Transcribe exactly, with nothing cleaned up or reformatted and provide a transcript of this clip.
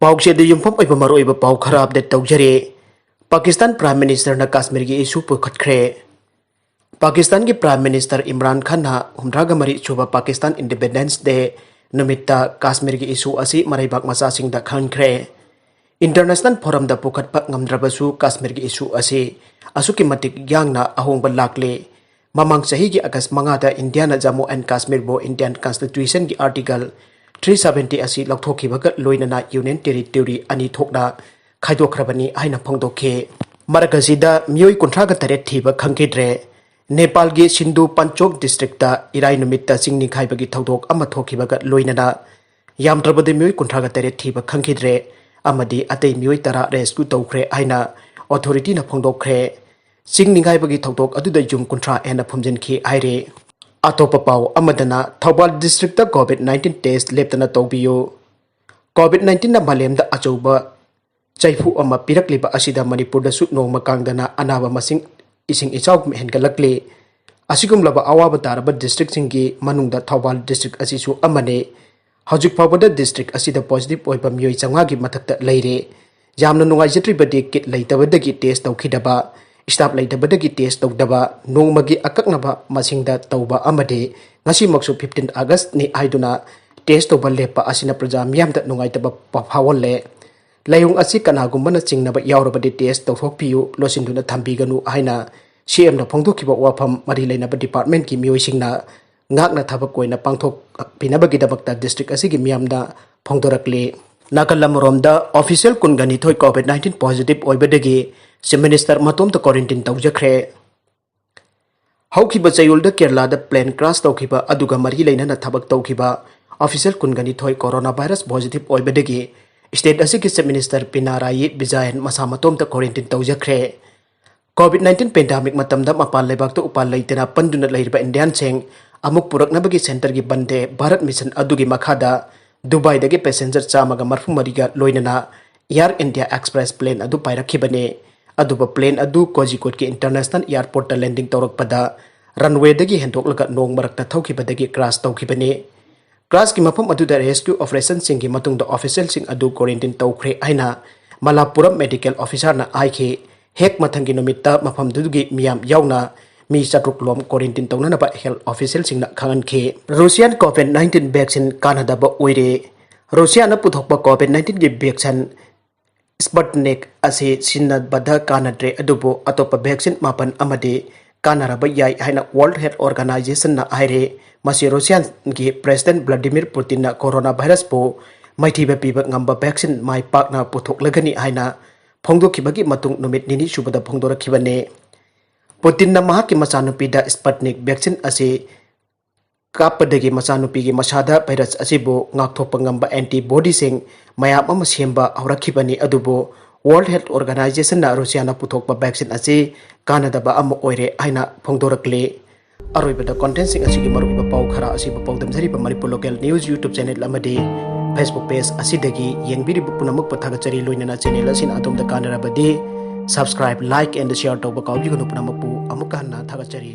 ꯄꯥꯎꯆꯦꯗ ꯌꯨꯝꯐꯝ ꯑꯣꯏꯕ ꯃꯔꯨꯑꯣꯏꯕ ꯄꯥꯎ ꯈꯔ ꯑꯞꯗꯦꯠ ꯇꯧꯖꯔꯤ꯫ ꯄꯥꯀꯤꯁꯇꯥꯟ ꯄ꯭ꯔꯥꯏꯝ ꯃꯤꯅꯤꯁꯇꯔꯅ ꯀꯥꯁꯃꯤꯔꯒꯤ ꯏꯁꯨ ꯄꯨꯈꯠꯈ꯭ꯔꯦ꯫ ꯄꯥꯀꯤꯁꯇꯥꯟꯒꯤ ꯄ꯭ꯔꯥꯏꯝ ꯃꯤꯅꯤꯁꯇꯔ ꯏꯝꯔꯥꯟ ꯈꯥꯟꯅ ꯍꯨꯝꯗ꯭ꯔꯥꯒ ꯃꯔꯤ ꯁꯨꯕ ꯄꯥꯀꯤꯁꯇꯥꯟ ꯏꯟꯗꯤꯄꯦꯟꯗꯦꯟꯁ ꯗꯦ ꯅꯨꯃꯤꯠꯇ ꯀꯥꯁꯃꯤꯔꯒꯤ ꯏꯁꯨ ꯑꯁꯤ ꯃꯔꯩꯕꯥꯛ ꯃꯆꯥꯁꯤꯡꯗ ꯈꯪꯍꯟꯈ꯭ꯔꯦ꯫ ꯏꯟꯇꯔꯅꯦꯁꯅꯦꯜ ꯐꯣꯔꯝꯗ ꯄꯨꯈꯠꯄ ꯉꯝꯗ꯭ꯔꯕꯁꯨ ꯀꯥꯁꯃꯤꯔꯒꯤ ꯏꯁꯨ ꯑꯁꯤ ꯑꯁꯨꯛꯀꯤ ꯃꯇꯤꯛ ꯌꯥꯡꯅ ꯑꯍꯣꯡꯕ ꯂꯥꯛꯂꯦ꯫ ꯃꯃꯥꯡ ꯆꯍꯤꯒꯤ ꯑꯥꯒꯁ ꯃꯉꯥꯗ ꯏꯟꯗꯤꯌꯥꯅ ꯖꯝꯃꯨ ꯑꯦꯟ ꯀꯥꯁꯃꯤꯔꯕꯨ ꯏꯟꯗꯤꯌꯥꯟ ꯀꯟꯁꯇꯤꯇ꯭ꯌꯨꯁꯟꯒꯤ ꯑꯥꯔꯇꯤꯀꯜ ꯊ꯭ꯔꯤ ꯁꯚꯦꯟꯇꯤ ꯑꯁꯤ ꯂꯧꯊꯣꯛꯈꯤꯕꯒ ꯂꯣꯏꯅꯅ ꯌꯨꯅꯤꯌꯟ ꯇꯦꯔꯤꯇꯣꯔꯤ ꯑꯅꯤ ꯊꯣꯛꯅ ꯈꯥꯏꯗꯣꯛꯈ꯭ꯔꯕꯅꯤ ꯍꯥꯏꯅ ꯐꯣꯡꯗꯣꯛꯈꯤ꯫ ꯃꯔꯛ ꯑꯁꯤꯗ ꯃꯤꯑꯣꯏ ꯀꯨꯟꯊ꯭ꯔꯥꯒ ꯇꯔꯦꯠ ꯊꯤꯕ ꯈꯪꯈꯤꯗ꯭ꯔꯦ꯫ ꯅꯦꯄꯥꯜꯒꯤ ꯁꯤꯟꯙꯨ ꯄꯟꯆꯣꯛ ꯗꯤꯁꯇ꯭ꯔꯤꯛꯇ ꯏꯔꯥꯏ ꯅꯨꯃꯤꯠꯇ ꯆꯤꯡ ꯅꯤꯡꯈꯥꯏꯕꯒꯤ ꯊꯧꯗꯣꯛ ꯑꯃ ꯊꯣꯛꯈꯤꯕꯒ ꯂꯣꯏꯅꯅ ꯌꯥꯝꯗ꯭ꯔꯕꯗ ꯃꯤꯑꯣꯏ ꯀꯨꯟꯊ꯭ꯔꯥꯒ ꯇꯔꯦꯠ ꯊꯤꯕ ꯈꯪꯈꯤꯗ꯭ꯔꯦ ꯑꯃꯗꯤ ꯑꯇꯩ ꯃꯤꯑꯣꯏ ꯇꯔꯥ ꯔꯦꯁꯀ꯭ꯌꯨ ꯇꯧꯈ꯭ꯔꯦ ꯍꯥꯏꯅ ꯑꯣꯊꯣꯔꯤꯇꯤꯅ ꯐꯣꯡꯗꯣꯛꯈ꯭ꯔꯦ꯫ ꯆꯤꯡ ꯅꯤꯡꯈꯥꯏꯕꯒꯤ ꯊꯧꯗꯣꯛ ꯑꯗꯨꯗ ꯌꯨꯝ ꯀꯨꯟꯊ꯭ꯔꯥ ꯍꯦꯟꯅ ꯐꯨꯝꯖꯤꯟꯈꯤ ꯍꯥꯏꯔꯤ꯫ ꯑꯇꯣꯞꯄ ꯄꯥꯎ ꯑꯃꯗꯅ Thoubal district COVID nineteen test ꯂꯦꯞꯇꯅ ꯇꯧꯕꯤꯌꯨ꯫ ꯀꯣꯚꯤꯗ ꯅꯥꯏꯟꯇꯤꯟꯅ ꯃꯥꯂꯦꯝꯗ ꯑꯆꯧꯕ ꯆꯩꯐꯨ ꯑꯃ ꯄꯤꯔꯛꯂꯤꯕ ꯑꯁꯤꯗ ꯃꯅꯤꯄꯨꯔꯗꯁꯨ ꯅꯣꯡꯃ ꯀꯥꯡꯗꯅ ꯑꯅꯥꯕ ꯃꯁꯤꯡ ꯏꯁꯤꯡ ꯏꯆꯥꯎ ꯍꯦꯟꯒꯠꯂꯛꯂꯤ꯫ ꯑꯁꯤꯒꯨꯝꯂꯕ ꯑꯋꯥꯕ ꯇꯥꯔꯕ ꯗꯤꯁꯇ꯭ꯔꯤꯛꯁꯤꯡꯒꯤ ꯃꯅꯨꯡꯗ ꯊꯧꯕꯥꯜ ꯗꯤꯁꯇ꯭ꯔꯤꯛ ꯑꯁꯤꯁꯨ ꯑꯃꯅꯤ꯫ ꯍꯧꯖꯤꯛ ꯐꯥꯎꯕꯗ ꯗꯤꯁꯇ꯭ꯔꯤꯛ ꯑꯁꯤꯗ ꯄꯣꯖꯤꯇꯤꯚ ꯑꯣꯏꯕ ꯃꯤꯑꯣꯏ ꯆꯥꯝꯃꯉꯥꯒꯤ ꯃꯊꯛꯇ ꯂꯩꯔꯦ꯫ ꯌꯥꯝꯅ ꯅꯨꯡꯉꯥꯏꯖꯗ꯭ꯔꯤꯕꯗꯤ ꯀꯤꯠ ꯂꯩꯇꯕꯗꯒꯤ ꯇꯦꯁ ꯇꯧꯈꯤꯗꯕ, ꯁ꯭ꯇꯥꯐ ꯂꯩꯇꯕꯗꯒꯤ ꯇꯦꯁ ꯇꯧꯗꯕ, ꯅꯣꯡꯃꯒꯤ ꯑꯀꯛꯅꯕ ꯃꯁꯤꯡꯗ ꯇꯧꯕ ꯑꯃꯗꯤ ꯉꯁꯤꯃꯛꯁꯨ ꯐꯤꯐꯇꯤꯟ ꯑꯥꯒꯁ꯭ꯠꯅꯤ ꯍꯥꯏꯗꯨꯅ ꯇꯦꯁ ꯇꯧꯕ ꯂꯦꯞꯄ ꯑꯁꯤꯅ ꯄ꯭ꯔꯖꯥ ꯃꯤꯌꯥꯝꯗ ꯅꯨꯡꯉꯥꯏꯇꯕ ꯄ-, ꯐꯥꯎꯍꯜꯂꯦ꯫ ꯂꯥꯏꯑꯣꯡ ꯑꯁꯤ ꯀꯅꯥꯒꯨꯝꯕꯅ ꯆꯤꯡꯅꯕ ꯌꯥꯎꯔꯕꯗꯤ ꯇꯦꯁ ꯇꯧꯊꯣꯛꯄꯤꯌꯨ, ꯂꯣꯠꯁꯤꯟꯗꯨꯅ ꯊꯝꯕꯤꯒꯅꯨ ꯍꯥꯏꯅ ꯁꯤ ꯑꯦꯝꯅ ꯐꯣꯡꯗꯣꯛꯈꯤꯕ ꯋꯥꯐꯝ ꯃꯔꯤ ꯂꯩꯅꯕ ꯗꯤꯄꯥꯔꯠꯃꯦꯟꯠꯀꯤ ꯃꯤꯑꯣꯏꯁꯤꯡꯅ ꯉꯥꯛꯅ ꯊꯕꯛ ꯑꯣꯏꯅ ꯄꯥꯡꯊꯣꯛꯄꯤꯅꯕꯒꯤꯗꯃꯛꯇ ꯗꯤꯁꯇ꯭ꯔꯤꯛ ꯑꯁꯤꯒꯤ ꯃꯤꯌꯥꯝꯗ ꯐꯣꯡꯗꯣꯔꯛꯂꯤ꯫ ꯅꯥꯀꯜ ꯑꯃꯔꯣꯝꯗ, ꯑꯣꯐꯤꯁꯤꯌꯦꯜ ꯀꯨꯟꯒ ꯅꯤꯊꯣꯏ ꯀꯣꯚꯤꯗ ꯅꯥꯏꯟꯇꯤꯟ ꯄꯣꯖꯤꯇꯤꯚ ꯑꯣꯏꯕꯗꯒꯤ ꯆꯤꯐ ꯃꯤꯅꯤꯁꯇꯔ ꯃꯇꯣꯝꯇ ꯀ꯭ꯋꯥꯔꯦꯟꯇꯤꯟ ꯇꯧꯖꯈ꯭ꯔꯦ꯫ ꯍꯧꯈꯤꯕ ꯆꯌꯣꯜꯗ ꯀꯦꯔꯂꯥꯗ ꯄ꯭ꯂꯦꯟ ꯀ꯭ꯔꯥꯁ ꯇꯧꯈꯤꯕ ꯑꯗꯨꯒ ꯃꯔꯤ ꯂꯩꯅꯅ ꯊꯕꯛ ꯇꯧꯈꯤꯕ ꯑꯣꯐꯤꯁꯤꯌꯦꯜ ꯀꯨꯟꯒ ꯅꯤꯊꯣꯏ ꯀꯣꯔꯣꯅꯥ ꯚꯥꯏꯔꯁ ꯄꯣꯖꯤꯇꯤꯚ ꯑꯣꯏꯕꯗꯒꯤ ꯁ꯭ꯇꯦꯠ ꯑꯁꯤꯒꯤ ꯆꯤꯐ ꯃꯤꯅꯤꯁꯇꯔ ꯄꯤꯅꯥꯔꯥꯌꯤ ꯕꯤꯖꯥꯌꯟ ꯃꯁꯥ ꯃꯇꯣꯝꯇ ꯀ꯭ꯋꯥꯔꯦꯟꯇꯤꯟ ꯇꯧꯖꯈ꯭ꯔꯦ꯫ ꯀꯣꯚꯤꯗ ꯅꯥꯏꯟꯇꯤꯟ ꯄꯦꯟꯗꯥꯃꯤꯛ ꯃꯇꯝꯗ ꯃꯄꯥꯟ ꯂꯩꯕꯥꯛꯇ ꯎꯄꯥꯜ ꯂꯩꯇꯅ ꯄꯟꯗꯨꯅ ꯂꯩꯔꯤꯕ ꯏꯟꯗꯤꯌꯥꯟꯁꯤꯡ ꯑꯃꯨꯛ ꯄꯨꯔꯛꯅꯕꯒꯤ ꯁꯦꯟꯇꯔꯒꯤ ꯕꯟꯗꯦ ꯚꯥꯔꯠ ꯃꯤꯁꯟ ꯑꯗꯨꯒꯤ ꯃꯈꯥꯗ ꯗꯨꯕꯥꯏꯗꯒꯤ ꯄꯦꯁꯦꯟꯖꯔ ꯆꯥꯝꯃꯒ ꯃꯔꯐꯨ ꯃꯔꯤꯒ ꯂꯣꯏꯅꯅ ꯑꯦꯌꯔ ꯏꯟꯗꯤꯌꯥ ꯑꯦꯛꯁꯄ꯭ꯔꯦꯁ ꯄ꯭ꯂꯦꯟ ꯑꯗꯨ ꯄꯥꯏꯔꯛꯈꯤꯕꯅꯤ꯫ ꯑꯗꯨꯕꯨ ꯄ꯭ꯂꯦꯟ ꯑꯗꯨ ꯀꯣꯖꯤꯀꯣꯗꯀꯤ ꯏꯟꯇꯔꯅꯦꯁꯅꯦꯜ ꯑꯦꯌꯔꯄꯣꯔꯠꯇ ꯂꯦꯟꯗꯤꯡ ꯇꯧꯔꯛꯄꯗ ꯔꯟꯋꯦꯗꯒꯤ ꯍꯦꯟꯗꯣꯛꯂꯒ ꯅꯣꯡ ꯃꯔꯛꯇ ꯊꯧꯈꯤꯕꯗꯒꯤ ꯀ꯭ꯔꯥꯁ ꯇꯧꯈꯤꯕꯅꯤ꯫ ꯀ꯭ꯂꯥꯁꯀꯤ ꯃꯐꯝ ꯑꯗꯨꯗ ꯔꯦꯁꯀ꯭ꯌꯨ ꯑꯣꯄꯔꯦꯁꯟꯁꯤꯡꯒꯤ ꯃꯇꯨꯡꯗ ꯑꯣꯐꯤꯁꯤꯌꯦꯜꯁꯤꯡ ꯑꯗꯨ ꯀ꯭ꯋꯥꯔꯦꯟꯇꯤꯟ ꯇꯧꯈ꯭ꯔꯦ ꯍꯥꯏꯅ ꯃꯂꯥꯄꯨꯔꯝ ꯃꯦꯗꯤꯀꯦꯜ ꯑꯣꯐꯤꯁꯥꯔꯅ ꯍꯥꯏꯈꯤ꯫ ꯍꯦꯛ ꯃꯊꯪꯒꯤ ꯅꯨꯃꯤꯠꯇ ꯃꯐꯝꯗꯨꯒꯤ ꯃꯤꯌꯥꯝ ꯌꯥꯎꯅ ꯃꯤ ꯆꯥꯇ꯭ꯔꯨꯛ ꯂꯣꯝ ꯀ꯭ꯋꯥꯔꯦꯟꯇꯤꯟ ꯇꯧꯅꯅꯕ ꯍꯦꯜꯊ ꯑꯣꯐꯤꯁꯤꯌꯦꯜꯁꯤꯡꯅ ꯈꯪꯍꯟꯈꯤ꯫ ꯔꯨꯁꯤꯌꯥꯟ ꯀꯣꯚꯤꯗ ꯅꯥꯏꯟꯇꯤꯟ ꯚꯦꯛꯁꯤꯟ ꯀꯥꯟꯅꯗꯕ ꯑꯣꯏꯔꯦ꯫ ꯔꯨꯁꯤꯌꯥꯅ ꯄꯨꯊꯣꯛꯄ ꯀꯣꯚꯤꯗ ꯅꯥꯏꯟꯇꯤꯟꯒꯤ ꯚꯦꯛꯁꯤꯟ ꯁ꯭ꯄꯨꯠꯅꯤꯛ ꯑꯁꯤ ꯁꯤꯖꯤꯟꯅꯕꯗ ꯀꯥꯟꯅꯗ꯭ꯔꯦ, ꯑꯗꯨꯕꯨ ꯑꯇꯣꯞꯄ ꯚꯦꯛꯁꯤꯟ ꯃꯥꯄꯟ ꯑꯃꯗꯤ ꯀꯥꯟꯅꯔꯕ ꯌꯥꯏ ꯍꯥꯏꯅ ꯋꯥꯔꯜꯗ ꯍꯦꯜꯊ ꯑꯣꯔꯒꯅꯥꯏꯖꯦꯁꯟꯅ ꯍꯥꯏꯔꯦ꯫ ꯃꯁꯤ ꯔꯨꯁꯤꯌꯥꯒꯤ ꯄ꯭ꯔꯦꯁꯤꯗꯦꯟꯠ ꯚ꯭ꯂꯥꯗꯤꯃꯤꯔ ꯄꯨꯇꯤꯟꯅ ꯀꯣꯔꯣꯅꯥ ꯚꯥꯏꯔꯁꯄꯨ ꯃꯥꯏꯊꯤꯕ ꯄꯤꯕ ꯉꯝꯕ ꯚꯦꯛꯁꯤꯟ ꯃꯥꯏ ꯄꯥꯛꯅ ꯄꯨꯊꯣꯛꯂꯒꯅꯤ ꯍꯥꯏꯅ ꯐꯣꯡꯗꯣꯛꯈꯤꯕꯒꯤ ꯃꯇꯨꯡ ꯅꯨꯃꯤꯠ ꯅꯤꯅꯤ ꯁꯨꯕꯗ ꯐꯣꯡꯗꯣꯔꯛꯈꯤꯕꯅꯤ꯫ ꯄꯨꯇꯤꯟꯅ ꯃꯍꯥꯛꯀꯤ ꯃꯆꯥꯅꯨꯄꯤꯗ ꯁ꯭ꯄꯨꯠꯅꯤꯛ ꯚꯦꯛꯁꯤꯟ ꯑꯁꯤ ꯀꯥꯞꯄꯗꯒꯤ ꯃꯆꯥꯅꯨꯄꯤꯒꯤ ꯃꯁꯥꯗ ꯚꯥꯏꯔꯁ ꯑꯁꯤꯕꯨ ꯉꯥꯛꯊꯣꯛꯄ ꯉꯝꯕ ꯑꯦꯟꯇꯤꯕꯣꯗꯤꯁꯤꯡ ꯃꯌꯥꯝ ꯑꯃ ꯁꯦꯝꯕ ꯍꯧꯔꯛꯈꯤꯕꯅꯤ, ꯑꯗꯨꯕꯨ ꯋꯥꯔꯜꯗ ꯍꯦꯜꯊ ꯑꯣꯔꯒꯅꯥꯏꯖꯦꯁꯟꯅ ꯔꯨꯁꯤꯌꯥꯅ ꯄꯨꯊꯣꯛꯄ ꯚꯦꯛꯁꯤꯟ ꯑꯁꯤ ꯀꯥꯟꯅꯗꯕ ꯑꯃ ꯑꯣꯏꯔꯦ ꯍꯥꯏꯅ ꯐꯣꯡꯗꯣꯔꯛꯂꯤ꯫ ꯑꯔꯣꯏꯕꯗ ꯀꯣꯟꯇꯦꯟꯁꯤꯡ ꯑꯁꯤꯒꯤ ꯃꯔꯨꯑꯣꯏꯕ ꯄꯥꯎ ꯈꯔ ꯑꯁꯤꯕꯨ ꯄꯥꯎꯗꯝꯖꯔꯤꯕ Manipur local news YouTube channel ꯑꯃꯗꯤ ꯐꯦꯁꯕꯨꯛ ꯄꯦꯖ ꯑꯁꯤꯗꯒꯤ ꯌꯦꯡꯕꯤꯔꯤꯕ ꯄꯨꯝꯅꯃꯛꯄꯨ ꯊꯥꯒꯠꯆꯔꯤ꯫ ꯂꯣꯏꯅꯅ ꯆꯦꯅꯦꯜ ꯑꯁꯤꯅ ꯑꯗꯣꯝꯗ ꯀꯥꯟꯅꯔꯕꯗꯤ ꯁꯕꯁꯀ꯭ꯔꯥꯏꯕ, ꯂꯥꯏꯛ ꯑꯦꯟ ꯁꯤꯌꯔ ꯇꯧꯕ ꯀꯥꯎꯕꯤꯒꯅꯨ꯫ ꯄꯨꯝꯅꯃꯛꯄꯨ ꯑꯃꯨꯛꯀ ꯍꯟꯅ ꯊꯥꯒꯠꯆꯔꯤ꯫